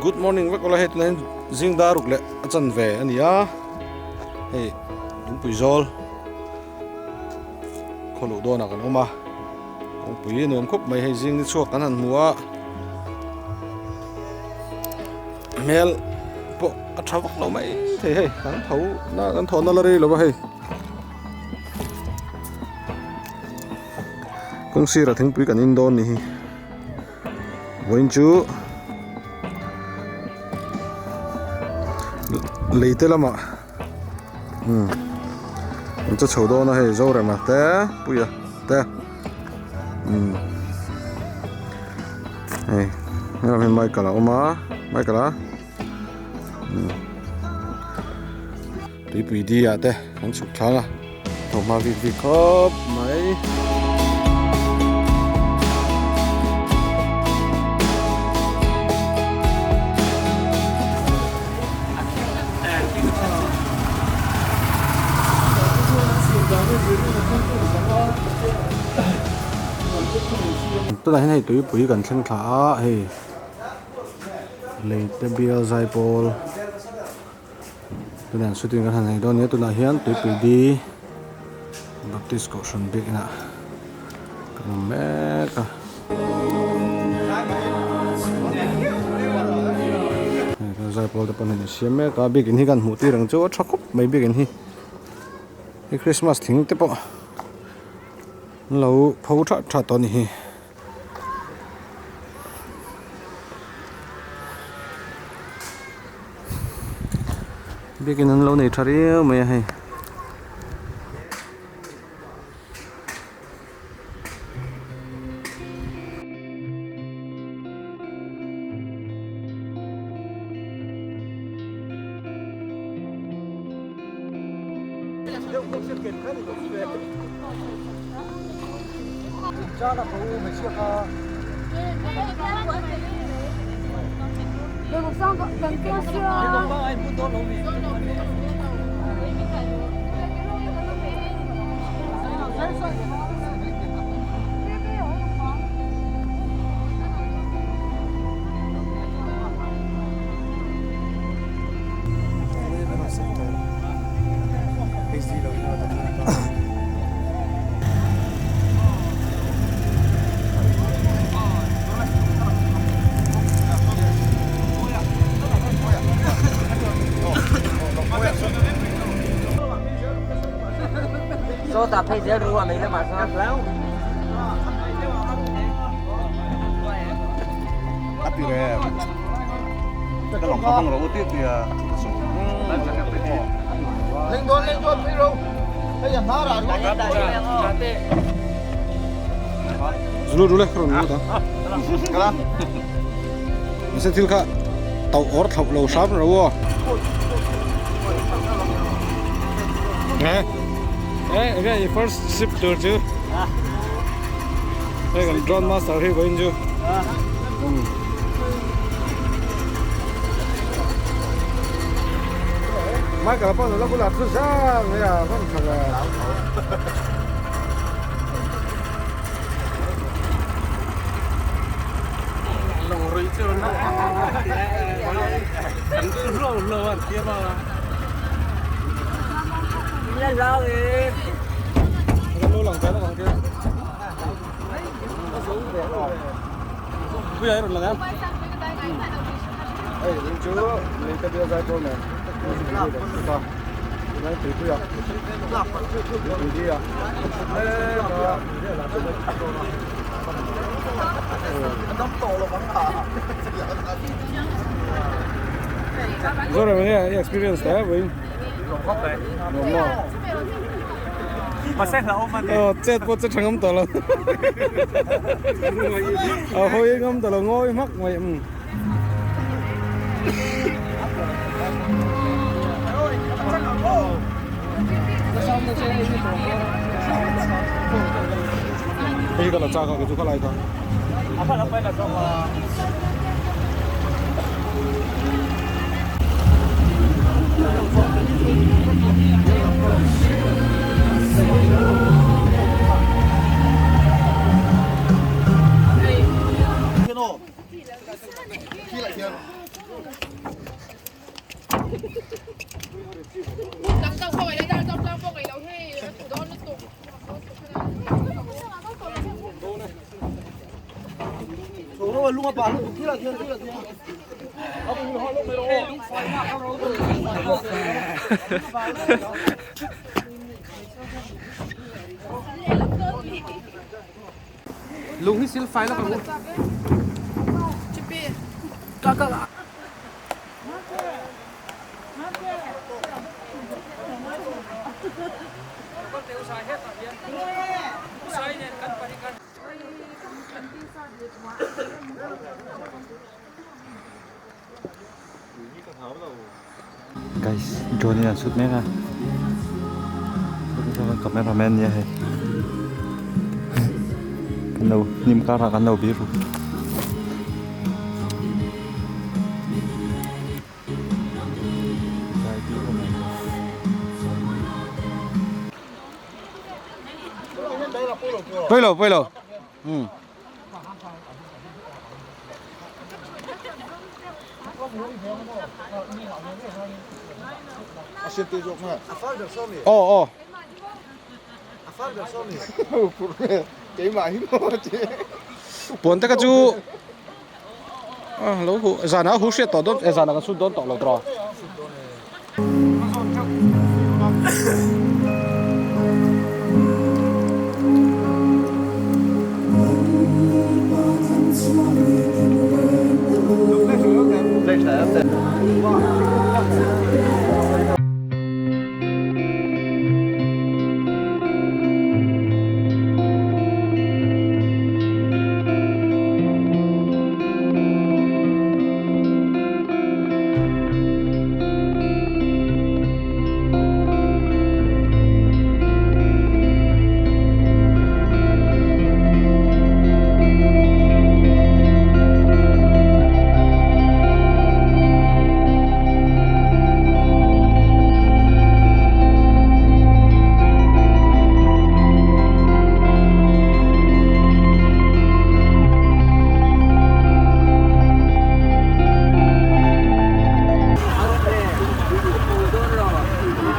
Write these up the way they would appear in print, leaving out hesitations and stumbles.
Good morning vek ula hei tunah hian zing dar ruk leh a chan ve a ni a hei lungpui zawl khaw luh dawnah kan awm a kawngpui a nuam khawp mai hei zing ni chhuak kan han hmu a hmel pawh a tha vak lo mai thei hei kan tho na kan thawhna la rei lo va hei. Kawng sirah thingpui kan in dawn ni hi vawiin chu lei te lamah umm an che chho dawn a hei Zorema te Puia te umm hei helaiah hian Michael a awm a Michael a umm. Tuipui di ah te an chhuk thlang a, tho hma vik vik khawp mai. Tunah hian hei tuipui kan thleng thla a, hei leite bial zaipawl. Tunah shooting kan han nei dawn nia tunah hian tuipui di Baptist kohhran biak inah kan awm mek a. Hei kan zaipawl te pawh hian an siam mek a biakin hi kan hmuh tir ang chu a tha khawp mai biakin hi hei Christmas thing te pawh an lo pho tha tha tawh a ni hi. Biakin an lo nei tha riau mai a hei. Zulu rule kha rawn lut a. Mahse thil kha tauh awr thlauh lo hram ro aw. Eh eh enge i first ship tur chu. Hei kan drone master hi vawiin chu. Michael pawh nula bulah thu zar mai a van kha ve. Hei in chu lei te bial zai pawl nen tunah hian tuipui ah tuipui di ah Zoram enge i experience te vawiin nuam maw aw chet pawh che tha ngam tawh lo a hawi ngam tawh lo ngawi hmak mai umm. Hei ka la chak a ka chu khalai kha. Lung hi sil fai lawk ang u. Guys drone in an shoot mek a cameraman nia hei kan lo hnim karah kan lo bir ru. Pawilo pawilo Aw aw. Puan te kha chu lo huh zanah a huh hriat tawh dawn zanah kan sut dawn tawh lo tawh.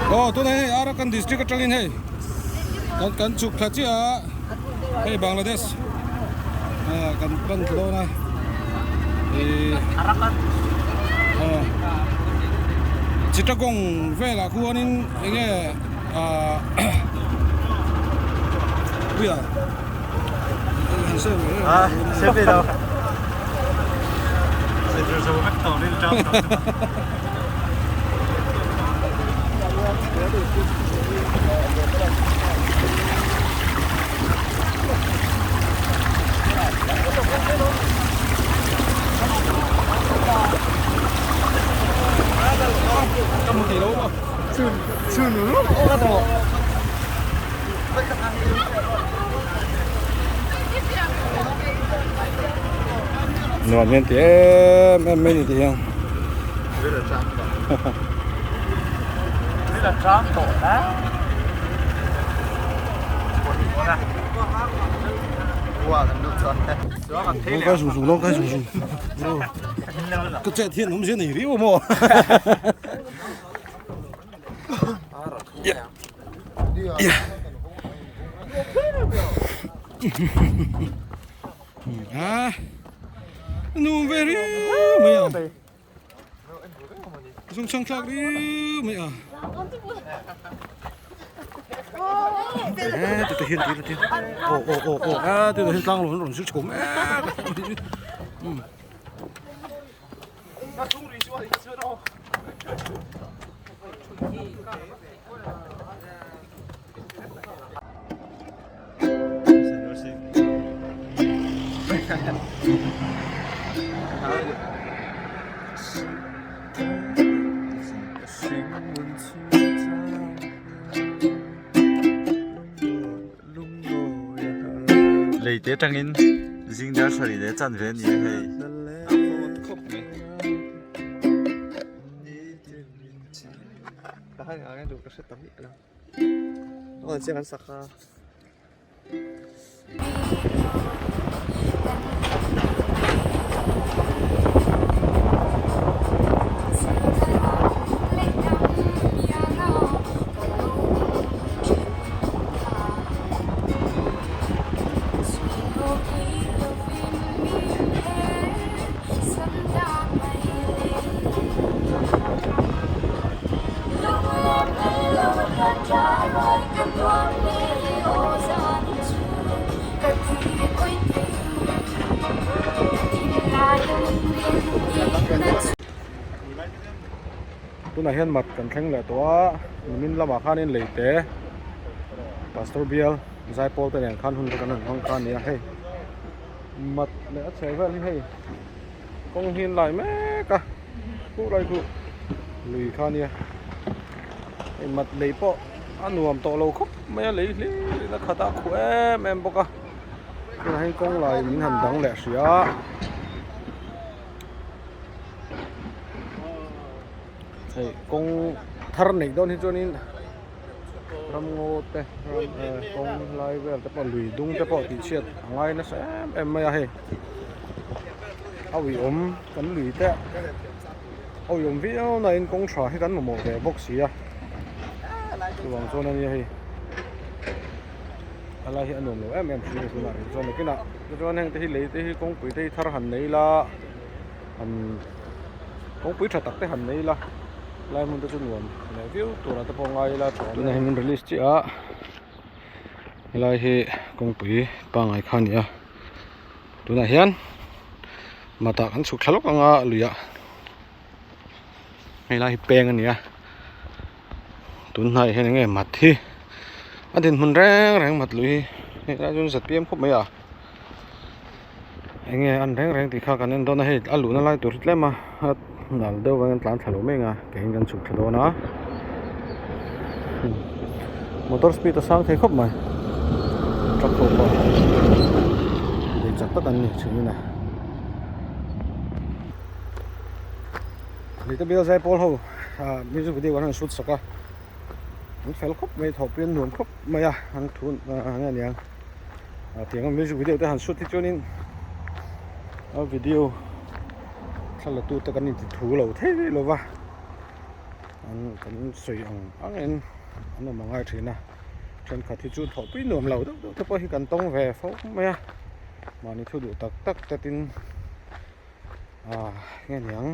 Aw tunah hei Arakan district atangin hei kan kan chhuk thla chiah a hei Bangladesh ah kan pan thla dawn a ih aw Chittagong velah khuanin eng nge ah puia Nuam hian ti em em mai ni ti hian. Lawng kai zung zung lawng kai zung zung. Ka chet hian awmzia nei riau a maw. A nuam ve riau mai a zung chhang thlak riau mai a e tute hian tute hian aw aw aw aw a tute hian tlang rawn zir chho mek a. Lei te atangin zing dar sarih leh chan ve a ni a hei. Tunah hian mat kan thleng leh tawh a, nimin lamah khanin leite Pastor bial zaipawl te nen khan hun te kan han hmang kha a ni a hei mat leh a chheh vel hi hei kawng hi an lai mek a khuh lai khuh lui kha a nia hei mat lei pawh a nuam tawh lo khawp mai a lei hlir in a khat a a khuh em em bawk a tunah hian kawng lai min han dang leh hrih a. Hei kawng thar neih dawn hi chuanin ramngaw te kawng lai vel te pawh lui dung te pawh tih chhiat a ngai nasa em em mai a hei a uiawm kan lui te a uiawm viau na in kawng tha hi kan mamawh ve bawk si a chuvang chuan a nia hei a lai hi a nuam lo em em thin a tunah rih chuan nakinah tichuan heng te hi lei te hi kawngpui te hi thar han nei ila han kawngpui tha tak te han nei ila lai hmun te chu nuam leh viau turah te pawh ngai ila tunah hian min release chiah a helai hi kawngpui pangngai kha a ni a tunah hian matah kan chhuk thla lawk anga luiah helai hi peng a ni a. Tunhnaiah hian enge mat hi a dinhmun reng reng mat lui hi hei lai chuan zpm khawp mai a enge an reng reng tih kha kan en dawn a hei a luhna lai tur hi tlem a a nal deuh a tlan thla lo mai ang a ke in kan chhuk thla dawn a motor speed a sang thei khawp mai truck ho pawh bei chak tak an ni thin a. Lehte bial zai pawl ho ah music video an han shoot sak a an fel khawp mai thawhpui an nuam khawp mai a an thu ah enge aniang ah tiang a music video te han shoot hi chuanin a video thla la tute kan inti thu lo thei lo va an kan sawi ang angin an awm angai thin a thenkhat hi chu thawhpui nuam lo deuh deuh te pawh hi kan tawng ve fo mai a mahni thu duh tak tak te tin. Ah nge niang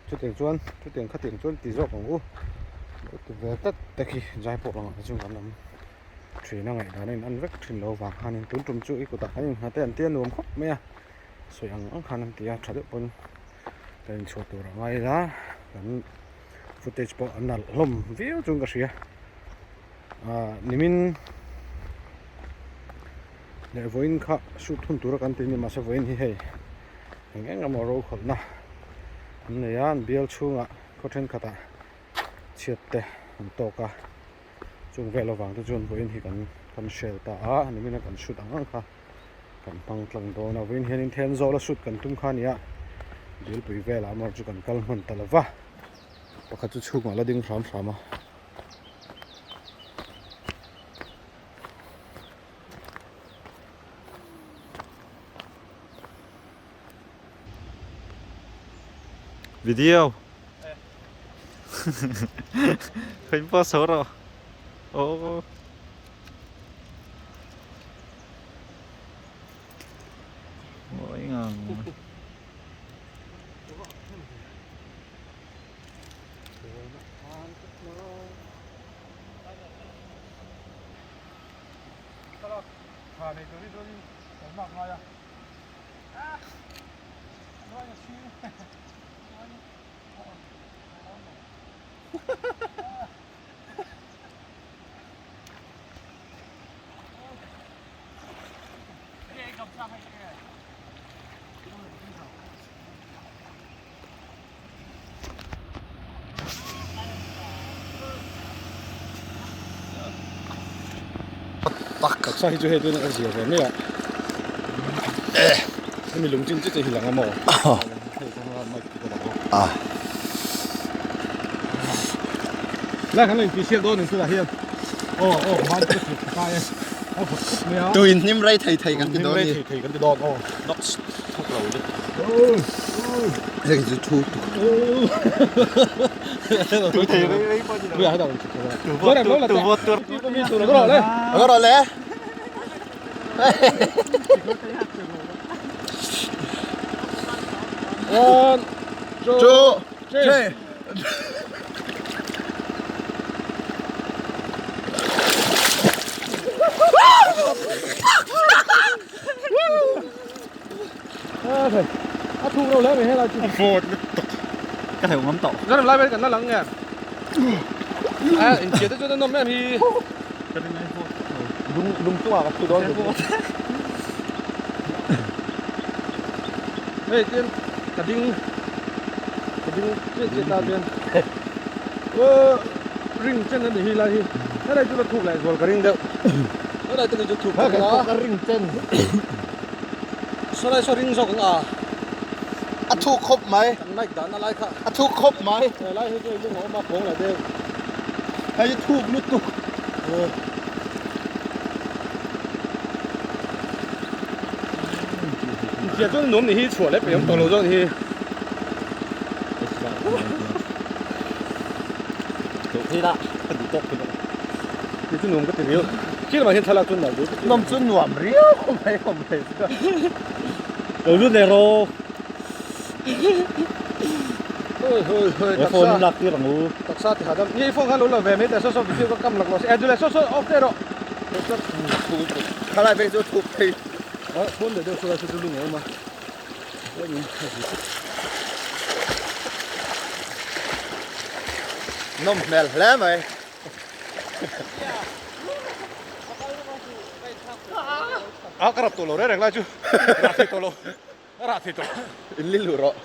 chutiang chuan chutiang khatiang chuan ti zawk ang u lo ti ve tlat te khi zai pawh langah te chuan kan awm thin a ngaihdan a in an vek thin lo vang khanin tun tum chu i kutah kan innghat e an tia nuam khawp mai a sawi ang ang khan an ti a tha deuh pawn kan inchhuah tur a ngai ila kan footage pawh a nalh hlawm viau chuan ka hria ah nimin. Leh vawiin kha shoot hun tura kan tih a ni mahse vawiin hi hei eng eng emaw ro khawlhna an nei a an bial chhungah khaw thenkhatah chhiat te an tawk a chung vel avang te chuan vawiin hi kan kan hrial ta a nimina kan shoot ang ang kha kan hmang tlang dawn a vawiin hianin Thenzawl a shoot kan tum kha a ni a dilpui velah erawh chu kan kal hman ta lo va pakhat chu chhungah la ding hram hram a. Video. Khánh po số rồi. Ô. Mỗi ngàn. Taksa hi chu hei tuna ka zir ve mai a hemi lung chin chiah hi lang a maw lai kan lo intih siak dawn ang tunah hian aw aw hman chu ka thlir tha ta e a vawt khawp mai a tu in hnim rei thei thei kan ti dawn ni thei thei kan ti dawn aw thawk lo lutuk. Heng chu thu Tu thei rei rei pawh ni lo. Tu vawt tur. Tu rawh le. Rawh le. One, two, three. A thuk ro hle mai helai chu. A vawt lutuk. Ka hleuh ngam tawh. Zoram lai vel kan la lang nge. A inchhia te chuan an awm em hi. Ka ring ai pawh tawh lo. Lung lung chungah ka thu dawn. Hei tin ka ding ka ding chiah chiah ta chuan aw ring chen a ni hi lai hi helai chu la thuk leh zual ka ring deuh helai te chu thuk ka ring a ka ring chen sawlai saw ring zawk ang a a thuk khawp mai kan mic dahna lai kha a thuk khawp mai helai hi chu lung a awm a phawng leh deuh hei hi thuk lutuk Inchhia chuan nuam ni hi chhuah leh peih awm tawh lo zawk ni hi. Ti chu nuam ka ti riau. Khi lamah hian thlalak chuan nalh duh. Nawm chu nuam riau mai awm thei chu. Lo lut leh rawh. Hoi hoi hoi He phone in lak tir ang u. Taksa ti hadam. Ni phone kha lo la ve mai teh saw saw video ka kam lak lo se. Eh dule saw saw off teh rawh. Khalai vek chu thuk thei. Ah phone leh deuh saw chu lung a awm a. Nawm hmel hle mai. A ka rap tawh lo reng reng lai chu. Rah thei tawh lo. Rah thei tawh. In li luh rawh.